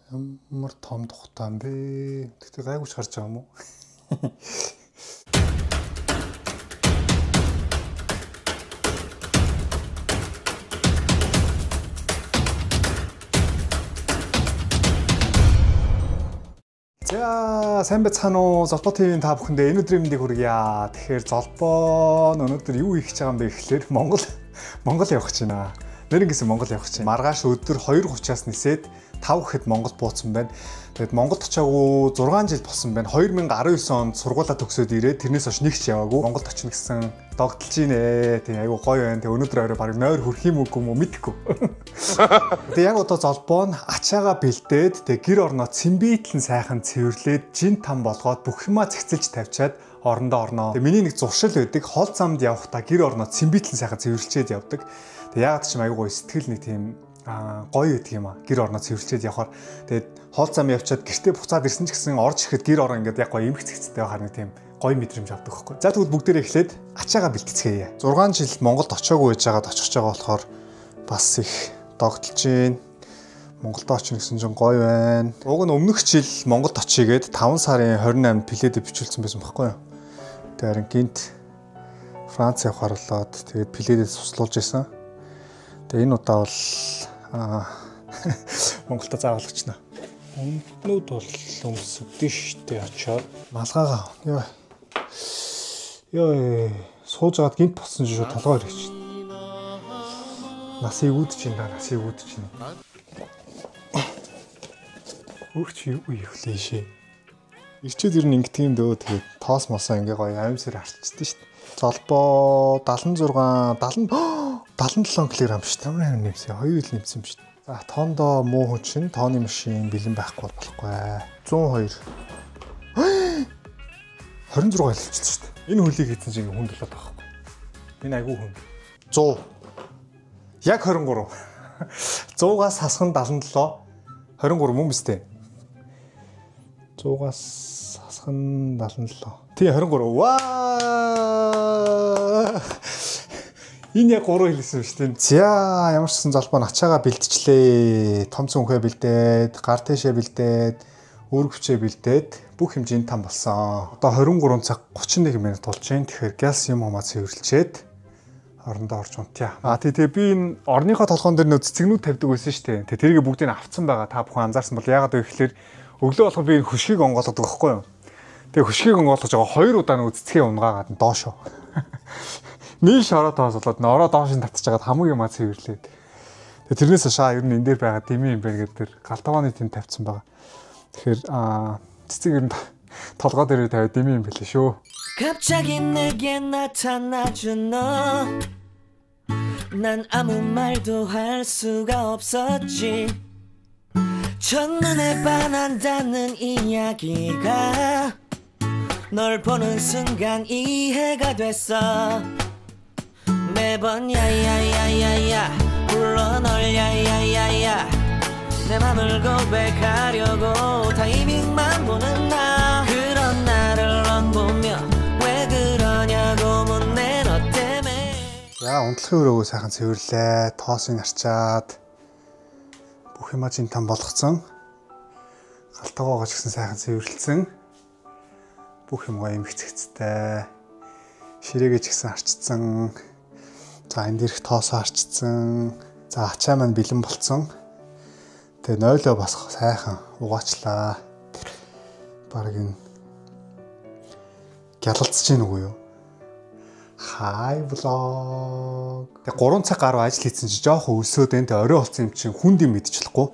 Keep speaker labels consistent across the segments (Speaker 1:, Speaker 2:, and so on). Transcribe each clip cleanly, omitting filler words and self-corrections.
Speaker 1: Ямар том тухтай юм бэ? Тэгтээ гайгүйч гарч байгаа юм уу? За, сайн байцгаана уу? Золбоо ТV-ийн та бүхэндээ энэ өдрийн мэндийг хүргье. Тэгэхээр Золбоо өнөөдөр юу хийх гэж байгаа юм бэ гэхлээр Монгол явах гэж байна. Нэрнгэсэн Монгол явах гэж байна. Маргааш өдөр 2:30-аас нисээд 5 гэхэд Монгол бууцсан байна. Тэгээд Монголд очиагүй 6 жил болсон байна. 2019 онд сургуулаа төгсөөд ирээд тэрнээс хойш нэг ч яваагүй. Монголд очино гэсэн догдолж гинэ. Тийм айгүй гоё байна. Тэгээд өнөөдөр орой баг нойр хүрх юм үгүй юм уу мэдэхгүй. Тэгээд яг одоо Золбоо нь ачаагаа бэлдээд тэгээд гэр орноо цэмбийтлэн сайхан цэвэрлээд жин там болгоод бүх юмаа зэгцэлж тавьчаад орондоо орноо. Тэгээд миний нэг зуршил байдаг. Хол замд явахдаа гэр орноо цэмбийтлэн сайхан цэвэрлчээд явдаг. Тэгээд яагаад ч юм айгүй гоё сэтгэл нэг тийм гоё гэдэг юм аа. Гэр орноо цэвэрлчээд явахаар тэгээд хоол зам явчаад гэртээ буцаад ирсэн ч гэсэн орж ирэхэд гэр орон ингээд яг гоё эмх цэгцтэй байхаар нэг тийм гоё мэдрэмж авдаг байхгүй. За тэгвэл бүгдээрээ эхлээд ачаагаа бэлтцгээе. 6 жил Монголд очиагүй байж байгаад очих байгаа болохоор бас их догдолж гин. Монголд очино гэсэн чинь гоё байна. Уг нь өмнөх жил Монголд очигээд 5 сарын 28-нд пледэ бичүүлсэн байсан байхгүй юу. Тэгээд харин гинт Франц явахаар болоод тэгээд пледэ суслуулж исэн. Тэгээд энэ удаа бол Монголд заавал очно. Өмднүүд бол өмсөдөн штэ очоод малгайгаа. Йоо. Йоо, сууж агаад гинт болсон чинь шууд толгой ирэх чинь. Насыг үүдэж чинь да, насыг үүдэж чинь. Хөөх чи юу ихлээ шээ. Ирчүүд ер нь ингэдэг юм дөө. Тэгээд тоос мосоо ингээ гоё аимсэр арчдээ штэ. Золбоо 76 70 77 кг шүү дээ. Ямар нэмсэн? 2 ил нэмсэн юм шүү дээ. За, тоондоо муу хүн чинь тооны машин бэлэн байхгүй болохгүй. 102. 26 илчсэн шүү дээ. Энэ хөлийг хийсэн чинь хүнд болоод байгаа байхгүй. Энэ айгүй хүн. 100. Яг 23. 100-аас хасхан 77 23 мөн биз дээ. 100-аас хасхан 77. Тий 23. Ваа! Энэ яг 3 хэлсэн шүү дээ. За, ямар ч сан Золбоо ачаагаа бэлтжлээ. Том цүнхээ бэлдээд, гар тэшээ бэлдээд, өргөвчээ бэлдээд бүх хэмжээнд там болсон. Одоо 23 цаг 31 минут болж байна. Тэгэхээр гяс юм хумаа цэвэрлчээд орондоо орж унтъя. А тий би энэ орныхоо толгоон дээр нөө цэцэгнүүд тавьдаг байсан шүү дээ. Тэрийг бүгдийг нь авцсан байгаа. Та бүхэн анзаарсан бол яагаад вэ гэхээр өглөө болохоор би энэ хөшгийг онгойлгодог байхгүй юу? Тэгээ хөшгийг онгойлгож байгаа 2 удаа нөө цэцгээ унгаагаад доошоо. Нийш ороо тоос болоод нөрөө доош нь татчих жагаад хамгийн юмаа цэвэрлээд. Тэгээ тэрнээс хойш ер нь энэ дээр байгаа дэмий юм байна гэдэг тэр галтавааны тэнд тавьсан байгаа. Тэгэхээр цэцэг ер нь толгой дээр тавиад дэмий юм билээ шүү.
Speaker 2: 갑자기 내게 나타나준 너. 난 아무 말도 할 수가 없었지. 첫눈에 반한다는 이야기가 널 보는 순간 이해가 됐어. 매번 야야야야야 불러 널 야야야야 내 맘을 고백하려고 타이밍만 보는 나 그런 나를 넌 보며 왜 그러냐고 묻네 너 때문에.
Speaker 1: За, унтлахын өрөөгөө сайхан цэвэрлээ. Тоосыг арчаад бүх юмаа чинь там болгоцсон. Галтгоогоо ч гэсэн сайхан цэвэрлсэн. Бүх юм гоё эмх цэгцтэй. Ширээгээ ч гэсэн арчсан. За, энэ дээрх тоосоо арчсан. За, ачаа маань бэлэн болцсон. Тэгээ нойлоо бас сайхан угаачлаа. Бараг энэ гялалцж гин үгүй юу? Хай влог. Тэгээ 3 цаг гаруй ажил хийсэн чи жоохон өлсөөд энэ тэгээ орой болсон юм чинь хүнд юм идчихлэхгүй.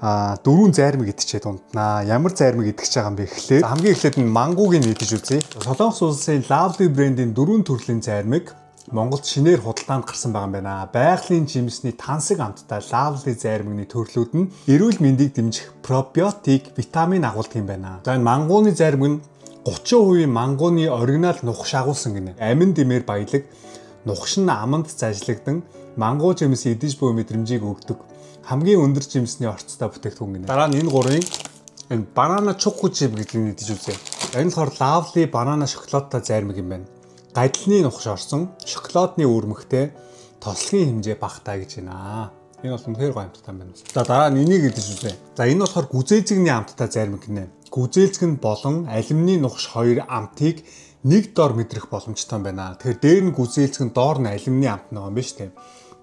Speaker 1: Дөрвөн зайрмаг идчихээд унтнаа. Ямар зайрмаг идчихэж байгаа юм бэ гэхлээр хамгийн эхлээд нь мангууг нь идэж үзье. Солонгос улсын Lovely брендийн дөрвөн төрлийн зайрмаг Монголд шинээр худалдаанд гарсан байгаа юм байна. Байгалийн жимсний тансаг амттай Lovely зайрмагны төрлүүд нь эрүүл мэндийг дэмжих пробиотик витамин агуулдаг юм байна. За, энэ мангууны зайрмаг нь 30% мангууны оригинал нухаш агуулсан гинэ. Амин дэмээр баялаг, нухаш нь аманд зажлагдан мангуу жимс идэж буй мэдрэмжийг өгдөг. Хамгийн өндөр жимсний орцтой бүтээгдэхүүн гинэ. Дараа нь энэ гурвын энэ банана чуккужип гэдгийг идэж үзье. Энэ болохоор Lovely банана шоколадтай зайрмаг юм байна. Гадлны нухаш орсон, шоколадны үүрмэгтэй, тослогийн хэмжээ багатай гэж байна. Энэ бол үнэхээр гоё амттай байна. За дараа нь энийг идэж үзье. За энэ болохоор гүзээлзгэний амттай зайрмаг гинэ. Гүзээлзгэн болон алюминий нухш хоёр амтыг нэг дор мэдрэх боломжтой байна. Тэгэхээр дээр нь гүзээлзгэн, доор нь алюминий амт нэг юм байна шүү дээ.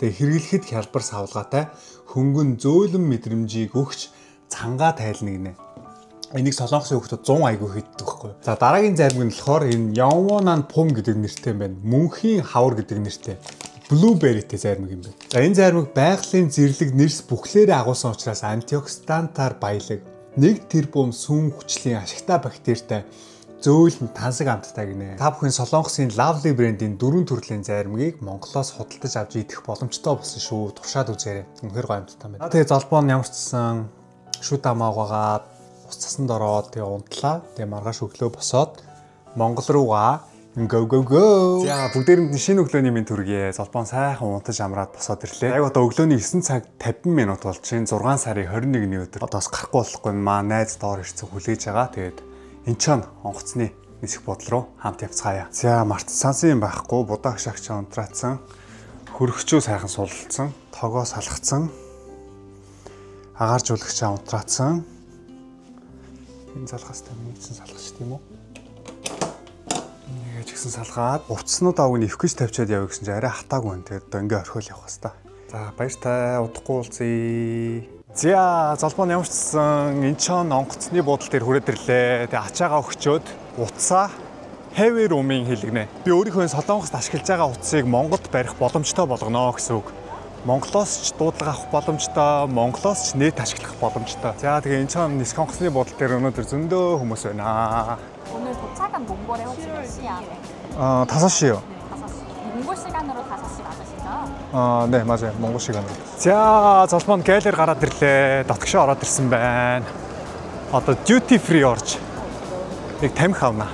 Speaker 1: Тэгээ хэрэглэхэд хялбар савлгаатай хөнгөн зөөлөн мэдрэмжийг өгч цангаа тайлна гинэ. Энийг солонгосын хүүхдүүд 100 айгүй хийдэг байхгүй. За дараагийн зайрмаг нь болохоор энэ Явонан пум гэдэг нэртэй юм байна. Мөнхийн хавар гэдэг нэртэй. Blueberry-тэй зайрмаг юм байна. За энэ зайрмаг байгалийн зэрлэг нэрс бүхлээрээ агуулсан учраас антиоксидантаар баялаг, 1 тэрбум сүүн хүчлийн ашигтай бактеритай зөөлөн тансаг амттай гинэ. Та бүхэн Солонгосын Lovely брендийн 4 төрлийн зайрмагийг Монголоос худалдаж авч идэх боломжтой болсон шүү. Туршаад үзээрэй. Үнэхээр гоё амттай байна. Тэгээ золбоо нь ямар ч гэсэн шүд амаагаад ус цасанд ороод тэгээ унтлаа. Тэгээ маргааш өглөө босоод Монгол руугаа go go go. За бүгдээрэнд нь шинэ өглөөний мэнд хүргье. Золбоон сайхан унтаж амраад босоод ирлээ. Яг одоо өглөөний 9 цаг 50 минут болж байна. 6 сарын 21-ний өдөр. Одоо бас гарахгүй болохгүй маа найз доор ирсэн хүлээж байгаа. Тэгээд Инчон онгоцны нисэх бодол руу хамт явцгаая. За мартсан юм байхгүй. Будаа агшаагч унтраацсан. Хөрөгчөө сайхан сулалцсан. Тогоо салгацсан. Агааржуулагчаа унтраацсан. Энэ залхастай миний чинь салгах тийм үү? Нэгэ ч гэсэн салгаад утаснуудаа уг нь ивх гэж тавьчаад явъя гэсэн чинь арай хатаагүй байна. Тэгээд одоо ингээ орхиол явах хэвээр. За баяртай, удахгүй уулзъя. За золбоо ямар ч гэсэн Инчон онгоцны буудал дээр хүрээд ирлээ. Тэгээ ачаагаа өгчөөд утсаа heavy room-ийн хэлгэнэ. Би өөрийнхөө Солонгост ашиглаж байгаа утсыг Монголд барих боломжтой болгоно гэсэн үг. Монголоос ч дуудлага авах боломжтой, Монголоос ч нэт ашиглах боломжтой. За тэгээ Инчон нисэх онгоцны буудал дээр өнөөдөр зөндөө хүмүүс байна.
Speaker 3: 오늘 도착은 몽골에 혹시 몇 시야?
Speaker 1: 5시요.
Speaker 3: 네, 5시. 몽골 시간으로 5시 맞으시죠?
Speaker 1: 아, 네, 맞아요. 몽골 시간으로. За, золбоо гэлэр гараад ирлээ. Дотгошоо ороод ирсэн байна. Одоо duty free орж нэг тамхи авна.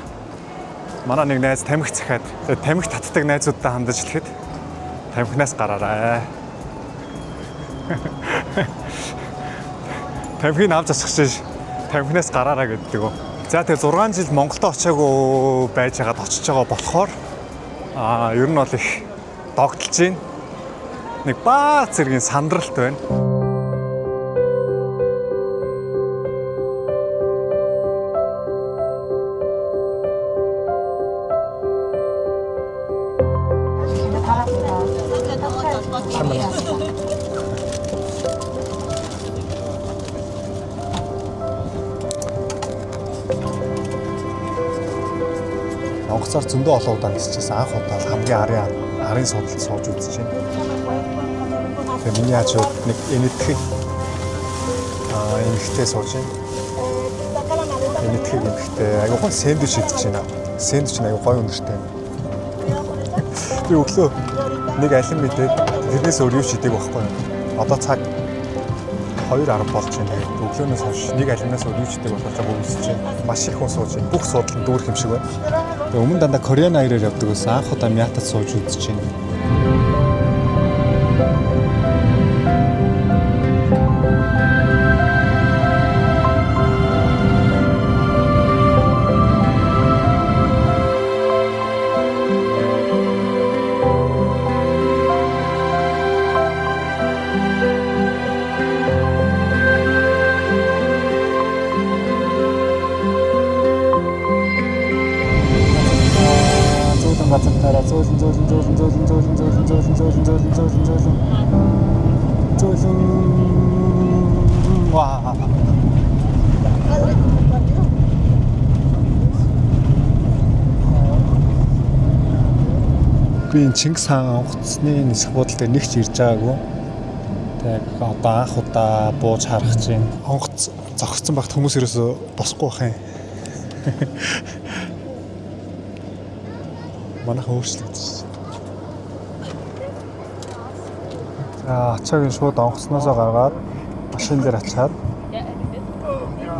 Speaker 1: Манай нэг найз тамхи захиад, тамхи татдаг найзуудтай хандаж хэлэхэд тамхинаас гараарай. Тамхиг авч асах чинь тамхинаас гараарай гэдэг. За тэгээ 6 жил Монголд очиагүй байж хагаад очиж байгаа болохоор ер нь бол их догтлж байна. Нэг баа зэргийн сандралт байна. Онгоцоор зөндөө олон удаа нисчихсэн. Анх удаа хамгийн арын суудалд сууж үзэж байна. Тэгээ миний хажууд нэг энэтхэг эмэгтэй сууж байна. Энэтхэг эмэгтэй айгуу гоё сэндвич идэж байна. Сэндвич нь айгуу гоё үнэртэй. Би өглөө нэг алим мэдээд тэрнээс өөр юу ч идээг байхгүй юу. Одоо цаг 2:10 болж байна. Тэгээд өглөөнөөс хойш нэг алимнаас өөр юу ч идээг болохоор жоо үсэж байна. Маш их хүн сууж байна. Бүх суудал нь дүүрэх юм шиг байна. Тэгээ өмнө дандаа Korean Air-аар явдаг байсан. Анх удаа Мятад сууж үзэж байна. Зөөлөн ваа. Би энэ Чингис хаан онгоцны нисэх буудал дээр нэг ч ирж байгаагүй. Тэгээд одоо анх удаа бууж харах гэж байна. Онгоц зогссон багт хүмүүс ерөөсөө босхгүй байх юм. Манайхан өөрчлөгдөж. За ачааг нь шууд онгоцноосоо гаргаад машин дээр ачаад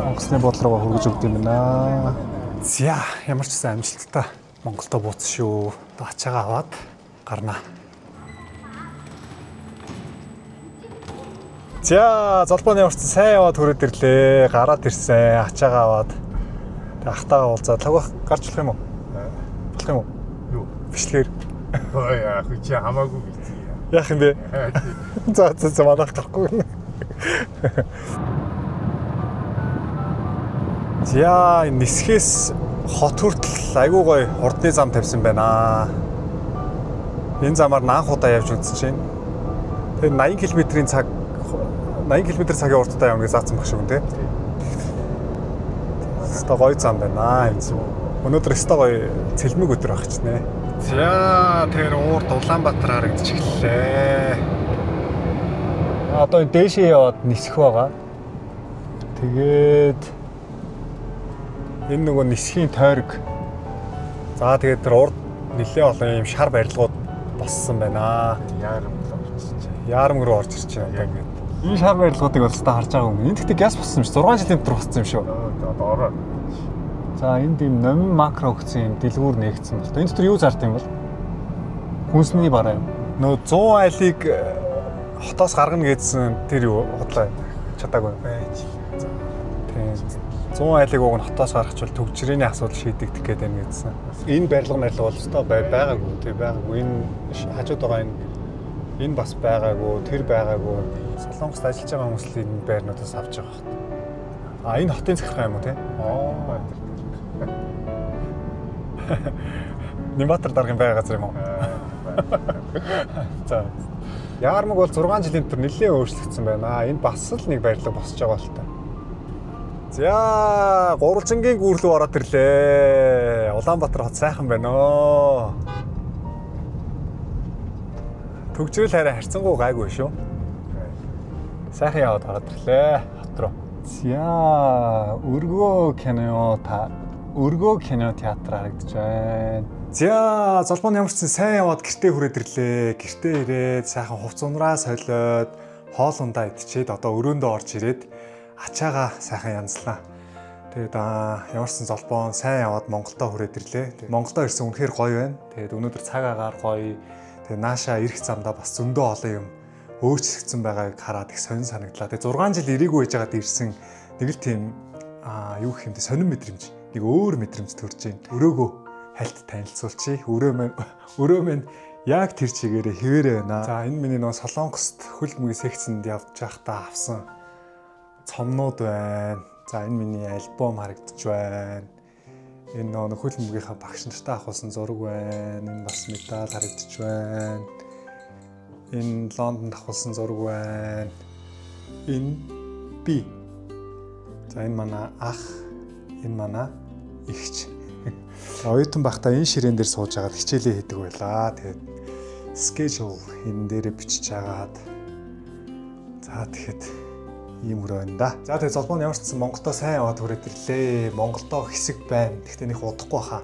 Speaker 1: онгоцны буудлын руу хүргэж өгд юм байна. За ямар ч гэсэн амжилттай Монголдо бууцсан шүү. Одоо ачаагаа аваад гарнаа. За золбооны ямар ч сайн яваад хүрээд ирлээ. Гараад ирсэн. Ачаагаа аваад тэг ахтайгаа уулзаад лаг гарч болох юм уу? Болох юм уу?
Speaker 4: Юу?
Speaker 1: Бичлэгээр.
Speaker 4: Ой яах вэ чи хамаагүй бицээ.
Speaker 1: Яах юм бэ? За за за манайх гарахгүй. За нисхээс хот хүртэл айгүй гоё хурдны зам тавьсан байна. Энэ замаар наанх удаа явж үзсэн чинь. Тэгээ 80 км-ийн цаг 80 км цагийн урттай явна гэж заасан баг шиг үү те. Өстой гоё зам байна энэ зам. Өнөөдөр өстой гоё цэлмэг өдөр байх ч нэ. За тэр уурд Улаанбаатар харагдчихлээ. Одоо энэ дээшээ яваад нисэх байгаа. Тэгээд энэ нөгөө нисхийн тойрог. За тэгээд тэр урд нэлээ олон юм шар барилгууд боссон байна. Яармаг руу орж ирж байна одоо ингээд. Энэ шар барилгуудыг бол өстой харж байгаа юм. Энд гэхдээ газ боссон юм шиг 6 жилийн дотор боссон юм шүү.
Speaker 4: Одоо ороо.
Speaker 1: За энд ийм номин макро гэсэн юм дэлгүүр нээгдсэн бол. Энэ дотор юу зард юм бол? Хүнсний бараа юм. Нөө 100 айлыг хотоос гаргана гэсэн тэр юу худлаа чадаагүй
Speaker 4: Байж.
Speaker 1: Тийм. 100 айлыг уг нь хотоос гаргachвал төгжрээний асуудал шийдэгдэх гээд байна гэсэн. Энэ барилга марилга бол өстой байгаагүй тий байгаагүй. Энэ хажууд байгаа энэ бас байгаагүй, тэр байгаагүй. Солонгост ажиллаж байгаа хүмүүс л энэ байрнуудаас авч байгаа хот. А энэ хотын захиргаа юм уу тий?
Speaker 4: Аа.
Speaker 1: Нямбатар даргын байгаа газар юм уу? За. Яармаг бол 6 жилийн дотор нэлээд өөрчлөгдсөн байна. Энд бас л нэг барилга босч байгаа л та. За, Гурвалжингийн гүүр рүү ороод ирлээ. Улаанбаатар хот сайхан байна оо. Төгжрөл харин харьцангуй гайгүй шүү. Сайхан яваад ороод ирлээ хот руу. За, өргөө кино та өргөө кино театр харагдаж байна. За, золбон ямар ч сан сайн яваад гэртээ хүрээд ирлээ. Гэртээ ирээд сайхан хувц унраа солиод хоол ундаа идчихэд одоо өрөөндөө орж ирээд ачаагаа сайхан янзлаа. Тэгээд ямар ч сан золбон сайн яваад Монголдо хүрээд ирлээ. Тэгээд Монголдо ирсэн үнэхээр гоё байна. Тэгээд өнөөдөр цаг агаар гоё. Тэгээд наашаа ирэх замдаа бас зөндөө олон юм өөрчлөгдсөн байгааг хараад их сонин санагдлаа. Тэгээд 6 жил ирээгүй байж байгаад ирсэн нэг л тийм юу гэх юм бэ сонин мэдрэмж, нэг өөр мэдрэмж төрж байна. Өрөөгөө хальт танилцуулчих. Өрөө мэн яг тэр чигээрээ хэвээрээ байна. За энэ миний нөгөө Солонгост хөл мөгийн секцэнд явж байхдаа авсан цомнууд байна. За энэ миний альбом харагдаж байна. Энэ нөгөө хөл мөгийнхаа багш нартай авахулсан зураг байна. Энэ бас медаль харагдаж байна. Энэ Лондонд авахулсан зураг байна. Энэ би. За энэ манай ах, энэ манай эгч. Оюутан байхдаа энэ ширээн дээр сууж агаад хичээлээ хийдэг байлаа. Тэгээд schedule энэ дээрээ бичиж агаад. За тэгэхэд ийм өрөө байна да. За тэгээд золбон ямар ч гэсэн Монголдо сайн яваад хүрээд ирлээ. Монголдо хэсэг байна. Тэгэхдээ нэх удахгүй хаа.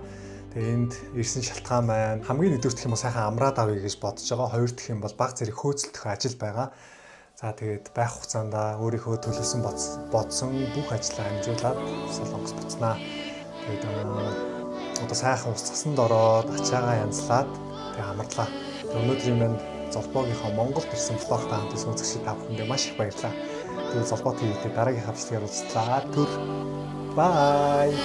Speaker 1: Тэгээд энд ирсэн шалтгаан байна. Хамгийн нэгдүгээр гэх юм уу сайхан амраад авъя гэж бодож байгаа. Хоёр дахь юм бол баг зэрэг хөөцөлдөх ажил байгаа. За тэгээд байх хугацаанд өөрийнхөө төлөвлөсөн бодсон бүх ажлаа амжуулаад Солонгос буцнаа. Тэгээд одоо сайхан ус цасанд ороод ачаагаа янзлаад тэгээд амарлаа. Өнөөдрийн мэнд Золбоогийнхоо Монголд ирсэн влогтой хамт үзэгчид та бүхэндээ маш их баярлалаа. Тэгээд Золбоо ТV-тэй дараагийн бичлэгээр уулзлаа. Түр. Bye.